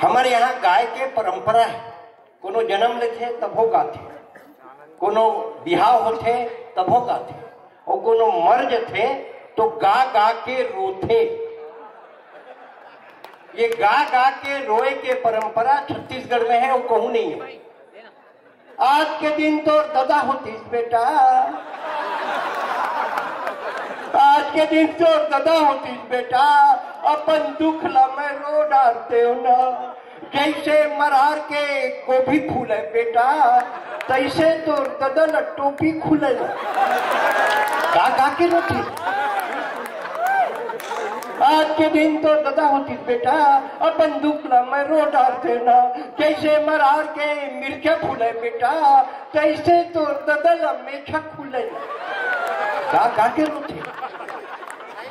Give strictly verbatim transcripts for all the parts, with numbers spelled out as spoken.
हमर यहाँ गाय के परंपरा है, कोनो जन्म लेथे तभो गाथे, कोनो बिहाव होथे तभो गाथे, अउ कोनो मर जथे तो गा गा के रोथे। ये गा गा के रोए के परंपरा छत्तीसगढ़ में है, वो कहूँ नहीं है। आज के दिन तोर ददा होतिस बेटा, आज के दिन तोर ददा होतिस बेटा, अपन दुख ला मैं रो डारतेंव ना। जैसे मरार के गोभी फूले बेटा, तैसे तोर ददा ला टोपी खुले ना। गा गा के रोथे। आज के दिन तोर ददा होतिस बेटा, अपन दुख ला मैं रो डारतेंव ना। जैसे मरार के मिर्चा फूले बेटा, तैसे तोर ददा ला मेछा खुले ना। गा गा के रोथे।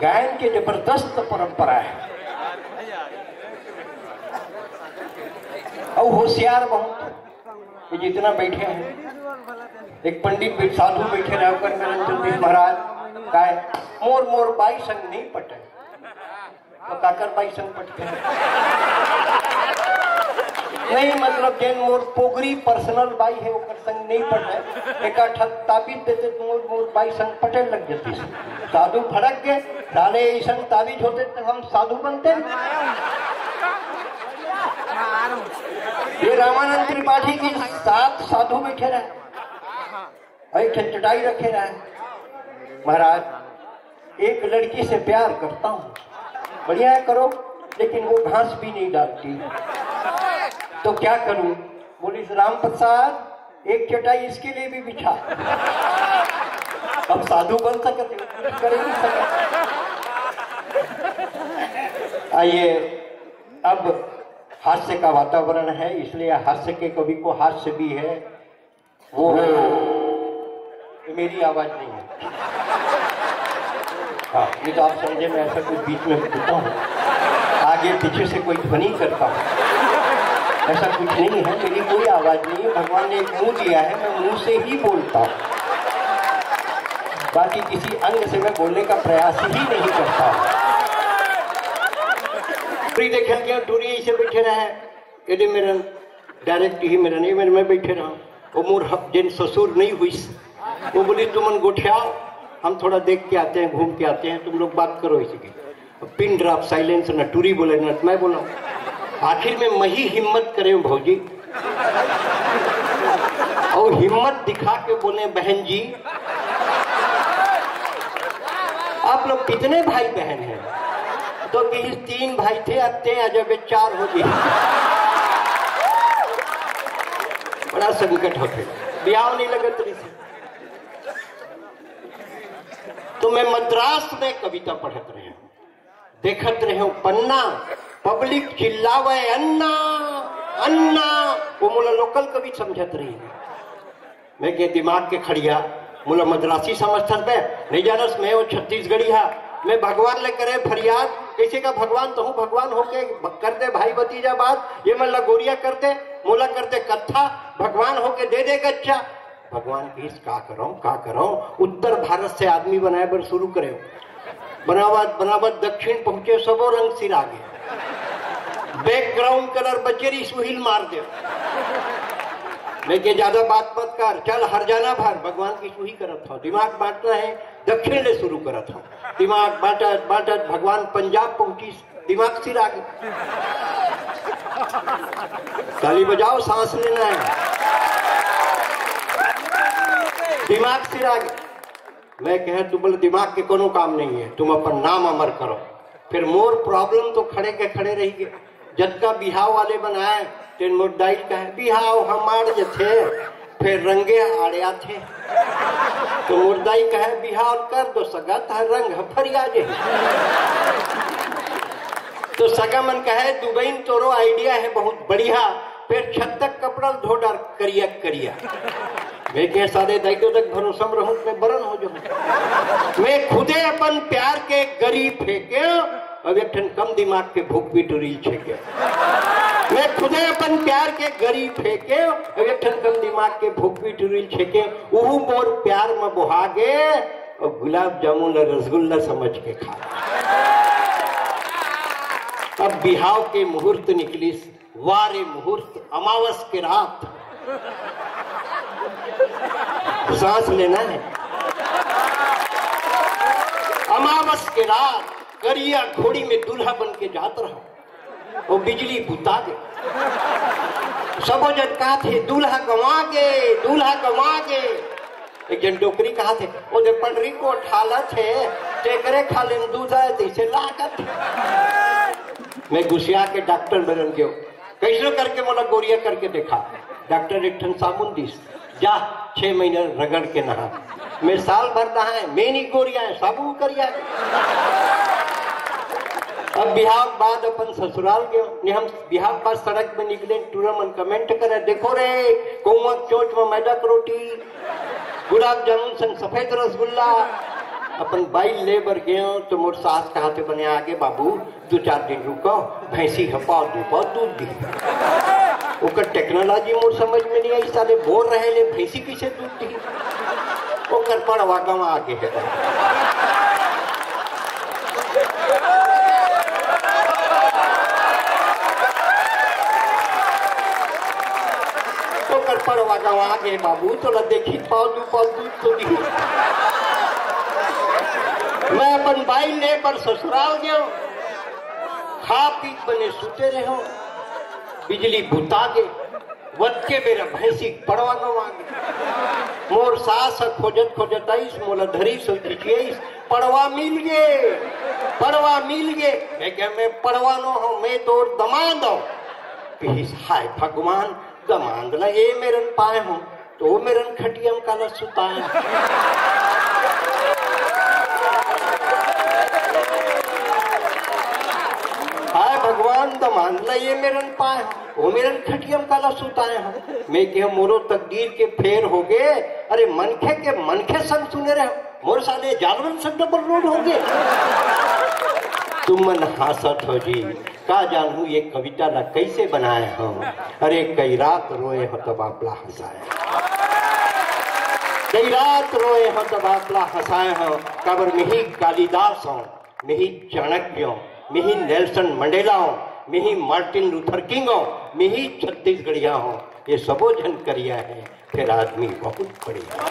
गायन के जबरदस्त परंपरा है। अउ होशियार बहुत, ये जितना बैठे हैं, एक पंडित भी, साधु बैठे रहे, ओकर मेरन जगदीश महाराज, काय, मोर, मोर बाई संग नहीं पटे। तो काकर बाई संग पटते हैं? नहीं, मतलब, जेन मोर पोगरी पर्सनल बाई है, ओकर संग नहीं पटे। एक आठ ताबीज देते तो मोर, मोर बाई संग पटे लग जाती। साधु भड़क गए, साले ऐसन ताबीज होते तो हम साधु बनते। ये रामानंद त्रिपाठी के साथ साधु बैठे रहे, एक ठन चटाई रखे रहे। महाराज, एक लड़की से प्यार करता हूँ। बढ़िया है, करो, लेकिन वो घास भी नहीं डालती, तो क्या करूँ? बोलिस, राम प्रसाद, एक चटाई इसके लिए भी बिछा। अब साधु बन सकते, कुछ कर ही नहीं सकते। आइए, अब हास्य का वातावरण है, इसलिए हास्य के कवि को हास्य भी है। वो, ये मेरी आवाज नहीं है। हाँ, ये तो आप समझे, मैं ऐसा कुछ बीच में बोलता हूँ, आगे पीछे से कोई ध्वनि करता हूँ, ऐसा कुछ नहीं है। मेरी कोई आवाज नहीं है। भगवान ने एक मुंह दिया है, मैं मुंह से ही बोलता हूँ, बाकी किसी अंग से मैं बोलने का प्रयास ही नहीं करता हूँ। टूरी देखे के, टूरी ऐसे बैठे रहे, एदे मेरन, डायरेक्ट ही मेरन, ये मेरे में बैठे रहा। वो मोर ह-, जेन ससुर नहीं हुई, वो बोली, तुमन गोठियाओ, हम थोड़ा देख के आते हैं, घूम के आते हैं, तुम लोग बात करो इसी की। पिन ड्रॉप साइलेंस, न टूरी बोले, न मैं बोला। आखिर में मही हिम्मत करे भौजी, और हिम्मत दिखा के बोले, बहन जी, आप लोग कितने भाई बहन हैं? तो कहिस, तीन भाई थे, अब ते आ जाबे, चार हो गए। बड़ा संकट होथे, बिहाव नहीं लगत रहिस। तो मैं मद्रास में कविता पढ़त रहे हूँ, देखत रहे हूँ पन्ना, पब्लिक चिल्लावे, "अन्ना, अन्ना।" वो मोला लोकल कवि समझत रही। मैं के दिमाग के खड़िया, मोला मद्रासी समझथस बे, नहीं जानस, मैं वो छत्तीसगढ़ी हा। मैं भगवान ले करे फरियाद, कैसे का भगवान, तहूँ भगवान होके ब-, कर दे भाई भतीजा बात, ये मन ला गोरिया कर दे, मोला कर दे कत्था, भगवान होके दे दे गच्छा। भगवान कहिस, का करौं, का करौं? उत्तर भारत से आदमी बनाए बर शुरू करे। बनावत बनावत दक्षिण पहुंचे, सबो रंग सिरा गे। बैकग्राउंड कलर बचे रहिस, उही ल मार दे। मैं के ज्यादा बात मत कर, चल हरजाना भर, भगवान की सुही करत हव। दिमाग बांटना है, दक्षिण ले शुरू करत हव। दिमाग बांटत बांटत भगवान पंजाब पहुंचिस, दिमाग सिरा गे। ताली बजाओ, सांस लेना है। दिमाग सिरा गे। मैं कहे, तुम बोले, दिमाग के कोनो काम नहीं है, तुम अपन नाम अमर करो। फिर मोर प्रॉब्लम तो खड़े के खड़े रही गे। जतका बिहाव वाले मन आए, तेन मोर दाई कहे, बिहाव ह माड़ जथे, फिर रंगे आड़े आथे। तो मोर दाई कहे, बिहाव कर दो सगा, तहार रंग ह फरिया जे। तो सगा मन कहे, दुबई में तोरो आइडिया है बहुत बढ़िया, फिर छत तक कपड़ा धो डार करिया करिया। मैं के सारे दाई तो तक भरोसा में रहूं, मैं बरन हो जाऊं। मैं खुदे अपन प्यार के गरी फेंके, अब एक ठन कम दिमाग के भूख भी टुरी छेके। मैं खुदे अपन प्यार के गरी फेंके, अब एक ठन कम दिमाग के भूख भी टुरी छेके। उहू मोर प्यार में बोहा गे, और गुलाब जामुन ला रसगुल्ला समझ के खा। अब बिहाव के मुहूर्त निकलिस, वारे मुहूर्त, अमावस के रात। सांस लेना है। अमावस के रात करिया घोड़ी में दूल्हा बन के जात रहा, वो बिजली बुता दे। सबो जन कहा थे, "दूल्हा गंवा गे, दूल्हा गंवा गे।" एक जन डोकरी कहा थे, "ओ दे पंडरी को ठालत हे, तेकरे खाले में दूध आए, तैसे लागत हे।" मैं गुसिया के डॉक्टर मेरन गयो, "कैसो करके मोला गोरिया करके देखा।" डॉक्टर एक ठन साबुन दिस, "जा, छह महीना रगड़ के नहा।" मैं साल भर नहाए, मैं नहीं गोरिया है, साबुन करिया है। अब बिहाव बाद अपन ससुराल गयो, ने हम बिहाव बाद सड़क में निकले, टूरा मन कमेंट करे, "देखो रे, कौआ चोच में मैदा के रोटी, गुलाब जामुन संग सफेद रसगुल्ला।" अपन बाई ले बर गयो तो मोर सास कहा थे, "बने आगे बाबू, दो चार दिन रुको, भैंसी ह पाव दू पाव दूध दी।" ओकर टेक्नोलॉजी मोर समझ में नहीं आई, साले बोल रहे ले भैंसी कैसे दूध दी? ओकर पड़वा गंवा गे हे। ओकर पड़वा गंवा गे बाबू, तोला देखी पाव दू पाव दूध तो दी। मैं अपन बाई ले बर ससुराल गयो, खा पी बने सुते रहो, बिजली बुता गे, वतके बेरा भैंसी के पड़वा गंवा गे। मोर सास ह खोजत खोजत आइस, मोला धरिस अउ चिचियाइस, "पड़वा मिल गे, पड़वा मिल गे।" मैं कहे, "मैं पड़वा नो हूँ, मैं तोर दमांद हूँ।" कहिस, "हाय भगवान, दमांद ला ए मेरन पाए हूँ, तो ओ मेरन खटिया में काला सुताए हूँ?" हाय भगवान, दमांद ला ए मेरन पाए हूँ, ओ मेरन खटिया में काला सुताए हूँ। मैं कहे, "मोरो तकदीर के फेर हो गे, अरे मनखे के मनखे संग सुने रहे, मोर साले जानवर संग डबल रोड हो गे।" तुम मन हांसत हो जी, का जानहूं ये कविता ला कैसे बनाए हो। अरे कई रात रोए हो तब आपला हंसाए, कई रात रोए हो तब आपला हंसाए हो। काबर मिही कालिदास हो, मिही चाणक्य हो, मिही नेल्सन मंडेला हो, मिही मार्टिन लूथर किंग हो, मिही छत्तीसगढ़िया हो, ये सबो झन करिया है, फिर आदमी बहुत बढ़िया,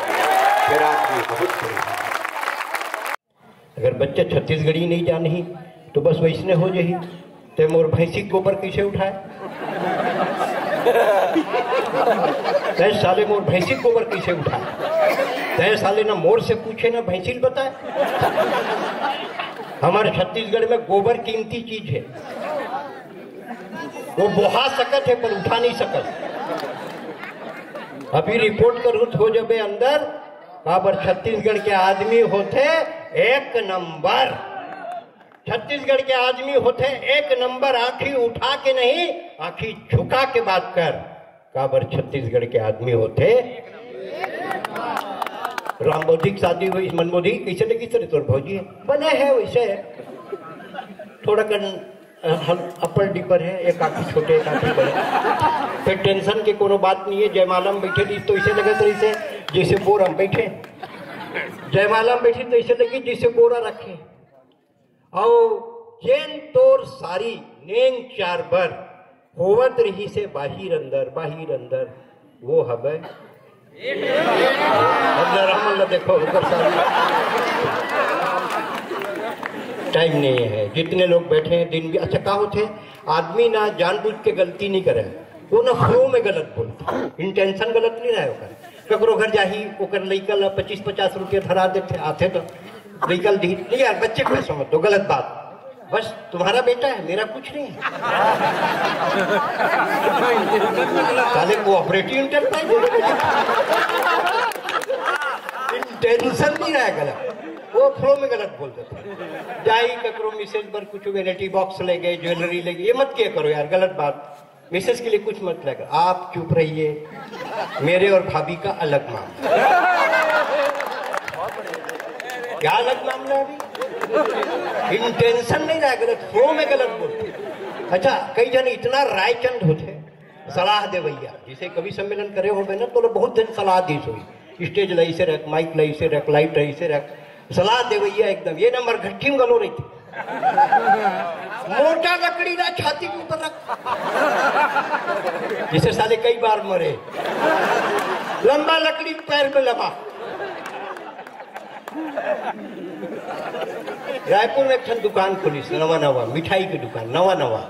फिर आदमी बहुत बढ़िया। अगर बच्चा छत्तीसगढ़ी नहीं जानही तो बस वैसने हो जही। ते मोर भैंसी के गोबर कैसे उठाए? ते साले मोर भैंसी के गोबर कैसे उठाए? ते साले ना मोर से पूछे ना भैंसी ल बताए। हमारे छत्तीसगढ़ में गोबर कीमती चीज है, वो बोहा सकत है पर उठा नहीं सकत। अभी रिपोर्ट करूँ हो जबे अंदर, काबर छत्तीसगढ़ के आदमी होथे एक नंबर। छत्तीसगढ़ के आदमी होथे एक नंबर, आंखी उठा के नहीं, आंखी झुका के बात कर। काबर छत्तीसगढ़ के आदमी होथे। राम मोदी की शादी हुई, मन मोदी कैसे लगी सर तोर भौजी? बने है वैसे, थोड़ा कन अपर डिपर है, एक आंखी छोटे, एक आंखी बड़े। फिर टेंशन के कोनो बात नहीं है। जयमाला में बैठे रही तो इसे लगत रही से जैसे बोरा में बैठे, जयमाला में बैठे तो इसे लगी जैसे बोरा रखे। अउ जेन तोर सारी नेंग चार बर होवत रही से बाहिर अंदर, बाहिर अंदर, वो हबे। अब जरा मन ला देखो, ओकर सारी टाइम नहीं है। जितने लोग बैठे हैं दिन भी, अच्छा का होथे, आदमी ना जानबूझ के गलती नहीं करे, वो ना फ्लो में गलत बोलता, इंटेंशन गलत नहीं रहे ओकर। ककरो घर जाही, ओकर लइका ला पच्चीस पचास रुपया धरा देथे, आथे तो लइका ल दिही, "नहीं यार, बच्चे को समझ दो, गलत बात।" बस तुम्हारा बेटा है, मेरा कुछ नहीं है। साले कोऑपरेटिव इंटरप्राइज, इंटेंशन नहीं रहे गलत, वो फ्लो में गलत बोल देथे। जाही ककरो मिसेज बर कुछ वैनिटी बॉक्स ले गे, ज्वेलरी ले गे, ये मत किया करो यार, गलत बात। मिसेज के लिए कुछ मत लेकर, आप चुप रहिए। मेरे और भाभी का अलग मामला। क्या अलग मामला है अभी? इंटेंशन नहीं रहा, गलत फ्लो में गलत बोलते। अच्छा, कई जन इतना रायचंद होथे, सलाह देवैया, जैसे कवि सम्मेलन करे होबे ना, तो बहुत जन सलाह दीस होही, स्टेज ला ऐसे रख, माइक ला ऐसे रख, लाइट ला ऐसे रख, सलाह देवैया एकदम। ये ना मरघट्टी में घलो रहिथे, मोटा लकड़ी ला छाती के ऊपर रख, जिसे साले कई बार मरे। लंबा लकड़ी पैर में लगा। रायपुर में एक ठन दुकान खोलिस, नवा नवा मिठाई के दुकान, नवा नवा,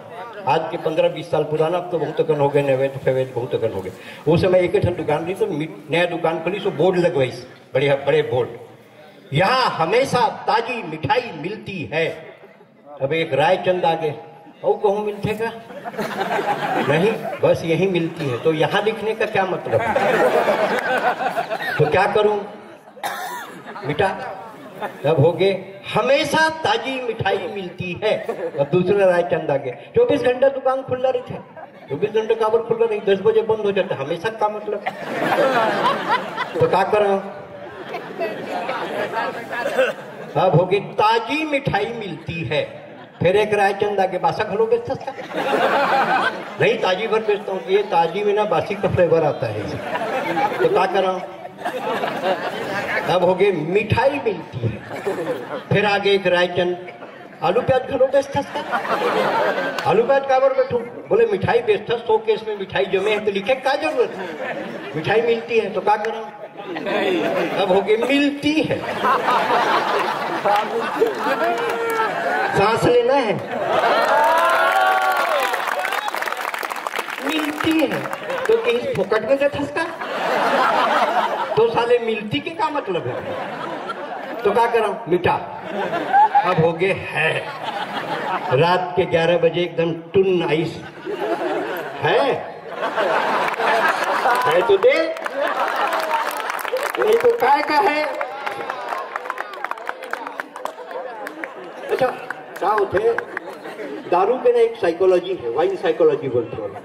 आज के पंद्रह बीस साल पुराना। अब तो बहुत अकन हो गए, नैवेद्य फैवेद्य बहुत अकन हो गए। उस समय एक ठन दुकान रहिस, तो मि-, नया दुकान खोलिस, वो बोर्ड लगवाइस, बढ़िया बड़े बोर्ड, "यहाँ हमेशा ताजी मिठाई मिलती है।" अब एक रायचंद आगे, "अउ कहूँ मिलथे का?" "नहीं, बस यहीं मिलती है।" तो यहाँ लिखने का क्या मतलब? तो क्या करूँ, मिटा। अब हो गए, "हमेशा ताजी मिठाई मिलती है।" अब दूसरा रायचंद आगे, "चौबीस घंटा दुकान खुला रहिथे।" चौबीस घंटे काबर खुला रही, दस बजे बंद हो जाता, हमेशा का मतलब? तो का करा? अब होगे, "ताजी मिठाई मिलती है।" फिर एक रायचंद आगे, "बासा घलो बेचथस का?" "नहीं, ताजी भर बेचता हूँ।" "ये ताजी में ना बासी का फ्लेवर आता है।" तो का करा? अब होगे, "मिठाई मिलती है।" फिर आगे एक रायचंद, "आलू प्याज घलो बेचथस का?" "आलू प्याज काबर बेचहूं?" बोले, "मिठाई बेचथस, शोकेस में मिठाई जमे है, तो लिखे का जरूरत है? मिठाई मिलती है।" तो का करा? अब होगे, "मिलती है।" सांस लेना है, मिलती है। तो कहीं फोकट में देथस का? तो साले मिलती के का मतलब है? तो का करा? मिटा। अब होगे, "है।" रात के ग्यारह बजे एकदम टुन आइस। "है? है तो दे, नहीं तो काय का है?" अच्छा, का होथे? दारू के ना एक साइकोलॉजी है, वाइन साइकोलॉजी बोलथे ओला।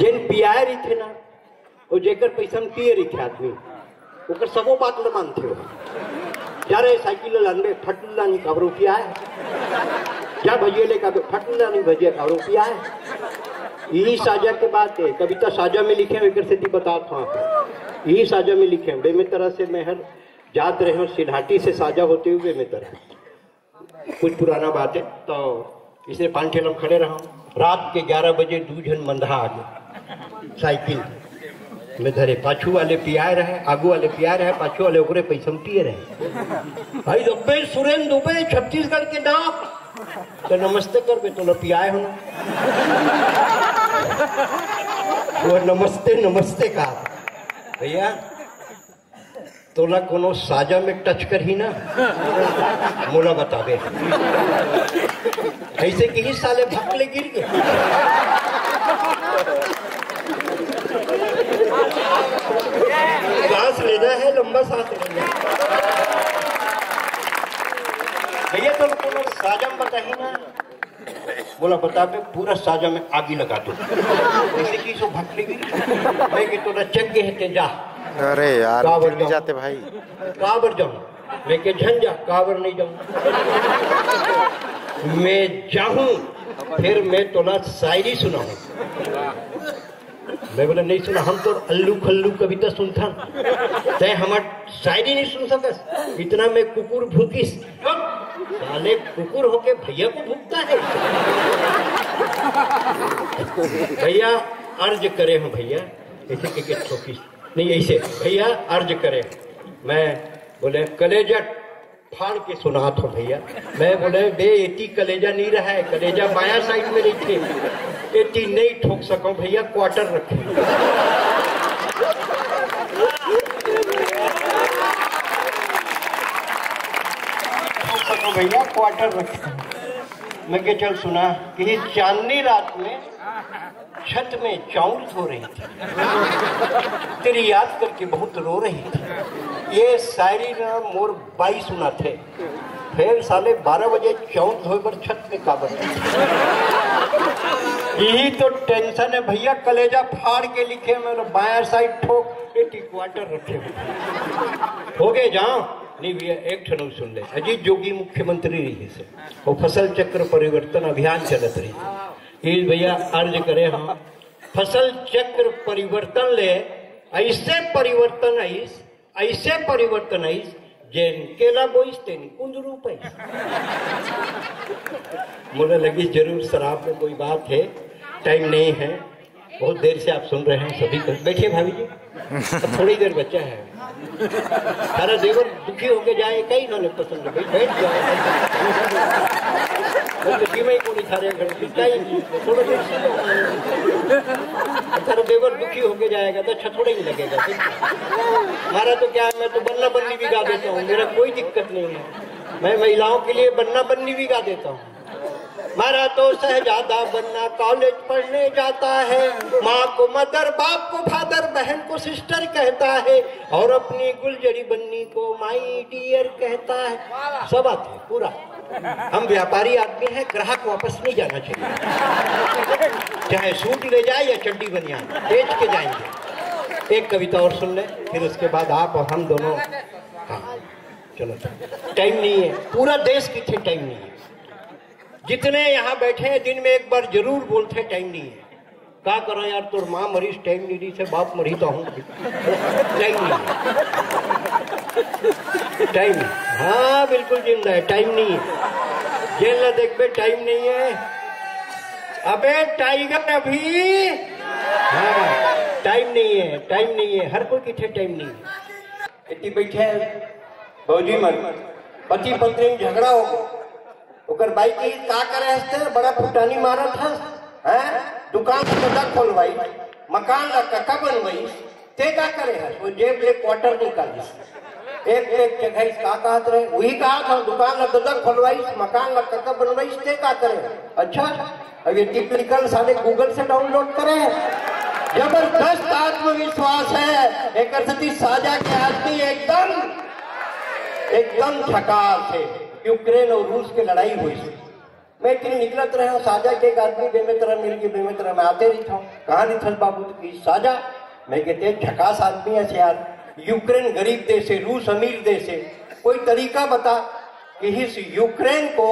जेन पियाए रहिथे ना, अउ जेकर पइसा म पिए रहिथे आदमी, ओकर सबो बात ल मानथे ओ। "जा रे, साइकिल ल लानबे, फट ले लानी, काबर ओ पियाए। जा भजिया ले के आबे, फट ले लानी, भजिया, काबर ओ पियाए।" इही साजा के बात है, कविता साजा में लिखे हंव, एकर सेती बतात हंव। इही साजा में लिखे हंव, बेमेतरा से मैं हर जात रहे हंव, सिलहाटी से साजा होते हुए बेमेतरा। कुछ पुराना बात है, तो इसने पान ठेला में खड़े रहा। रात के ग्यारह बजे दू झन मंदहा आ गए, साइकिल में धरे, पाछू वाले पियाए रहे, आगू वाले पियाए रहे, पाछू वाले ओकरे पैसा में पिए रहे। "भाई दुबे, सुरेंद्र दुबे, छत्तीसगढ़ के नाम।" "तो नमस्ते करबे, तो न पियाए हो ना।" वो नमस्ते, नमस्ते का। भैया, तोला कोनो साजा में टच करही ना, मोला बताबे। ऐसे किही साले भक ले गिर गे। सांस लेना है, लंबा सांस लेना है। भैया, तोला कोनो साजा में बताही ना, मोला बताबे, पूरा साजा में आगी लगा दूं। ऐसे किही सो भक ले गिर गे। मैं के, "तोला चेक गे हे, ते जा।" अरे यार, काबर उठे नहीं जाऊं? जाते भाई। काबर जाऊं? मैं के, "झन जा।" "काबर नहीं जाऊं?" "मैं जाहूं, फिर मैं तोला शायरी सुनाहूं।" मैं बोला, "नहीं सुना, हम तो अल्लू खल्लू कविता सुनथन, तैं हमर शायरी नहीं सुन सकस?" इतना में कुकुर भूकिस। साले, कुकुर होके भैया को भूकता है? "भैया, अर्ज करे हंव भैया।" ऐसे कह के ठोकिस। नहीं, ऐसे, "भैया, अर्ज करे।" मैं बोले, "कलेजा फाड़ के सुनात हंव भैया।" मैं बोले, "बे, एती कलेजा नहीं रहा है, कलेजा बाया साइड में रहिथे, एती नहीं ठोक सकंव भैया, क्वार्टर रखे।" "ठोक सकंव भैया, क्वार्टर रखे।" मैं के, "चल सुना।" कि चांदनी रात में छत में चाउर धो रही थी, तेरी याद करके बहुत रो रही थी। ये शायरी ना मोर बाई सुनाथे। फिर साले बारह बजे चाउर धोए बर छत में काबर? यही तो टेंशन है भैया, कलेजा फाड़ के लिखे, मैं बाया साइड ठोक, एती क्वार्टर रखे हो गए जाओ। नहीं भैया, एक ठन सुन ले, अजीत जोगी मुख्यमंत्री रहिस, वो फसल चक्र परिवर्तन अभियान चलत रहिस। ये भैया अर्ज करे हंव, फसल चक्र परिवर्तन ले ऐसे परिवर्तन आइस, ऐसे परिवर्तन आइस, जेन केला बोइस तेन कुंदरू पइस। मोला लगी जरूर शराब में कोई बात है, टाइम नहीं है। बहुत देर से आप सुन रहे हैं सभी को। बैठिए भाभी जी, अब थोड़ी देर बचा है। थारा देवर दुखी होके जाए, कहीं ना पसंद है भाई, बैठ जाओ। वो तो जीवा ही कोनी थारे घर में, कहीं नहीं, थोड़ा देर सुनो। थारा देवर दुखी होके जाएगा तो अच्छा थोड़ा ही लगेगा। हमारा तो क्या है, मैं तो बन्ना बन्नी भी गा देता हूँ, मेरा कोई दिक्कत नहीं है। मैं महिलाओं के लिए बन्ना बन्नी भी गा देता हूँ। हमारा तो शहजादा बन्ना कॉलेज पढ़ने जाता है, माँ को मदर, बाप को फादर, बहन को सिस्टर कहता है और अपनी गुलजड़ी बन्नी को माई डियर कहता है। सब आते हैं पूरा। हम व्यापारी आदमी हैं, ग्राहक वापस नहीं जाना चाहिए, चाहे सूट ले जाए या चड्डी बनियान, बेच के जाएंगे। एक कविता और सुन ले, फिर उसके बाद आप और हम दोनों। हाँ, चलो, टाइम नहीं है, पूरा देश किथे टाइम नहीं है। जितने यहाँ बैठे हैं, दिन में एक बार जरूर बोलते, टाइम नहीं है। का करो यार, तोर माँ मरीज, टाइम नहीं रही से, बाप मरी तो हूँ। टाइम नहीं है, टाइम नहीं। हाँ, बिल्कुल जिंदा है, टाइम नहीं है। जेन ला देखबे, टाइम नहीं है। अबे टाइगर अभी, हाँ, टाइम नहीं है, टाइम नहीं है, हर कोई किथे टाइम नहीं है। इतनी बैठे हैं भौजी मन, पति पत्नी में झगड़ा हो गया। ओकर बाई कही, "का करे हस ते? बड़ा फुटानी मारत हस, हैं? दुकान से बता खोलवाई, मकान ला कका बनवाई, ते का करे हस?" वो जेब ले क्वार्टर निकालिस। एक एक जगह इस का कहत रहे, वही कहा था, "दुकान ला ददा खोलवाई, मकान ला कका बनवाई, ते का करे हस?" अच्छा, अब ये टिप्पणी साले गूगल से डाउनलोड करे हैं। जबरदस्त आत्मविश्वास है, एकर सेती साजा के आदमी एकदम, एकदम झकास है। यूक्रेन और रूस के लड़ाई हुई से मैं इतनी निकलत रहे हूँ, साजा के एक आदमी बेमेतरा मिल के, बेमेतरा में आते रही था। "कहाँ निकल बाबू?" तो की, "साजा।" मैं कहते, "झकास आदमी है यार, यूक्रेन गरीब देश है, रूस अमीर देश है, कोई तरीका बता।" कि इस यूक्रेन को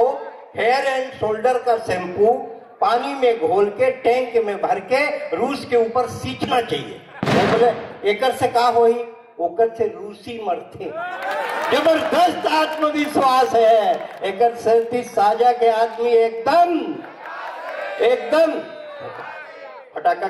हेयर एंड शोल्डर का शैम्पू पानी में घोल के टैंक में भर के रूस के ऊपर सींचना चाहिए। मैं बोले, "एकर से का होही?" "ओकर से रूसी मरथे।" जबरदस्त आत्मविश्वास है। एकर सेती साजा के आदमी एकदम, एकदम फटाका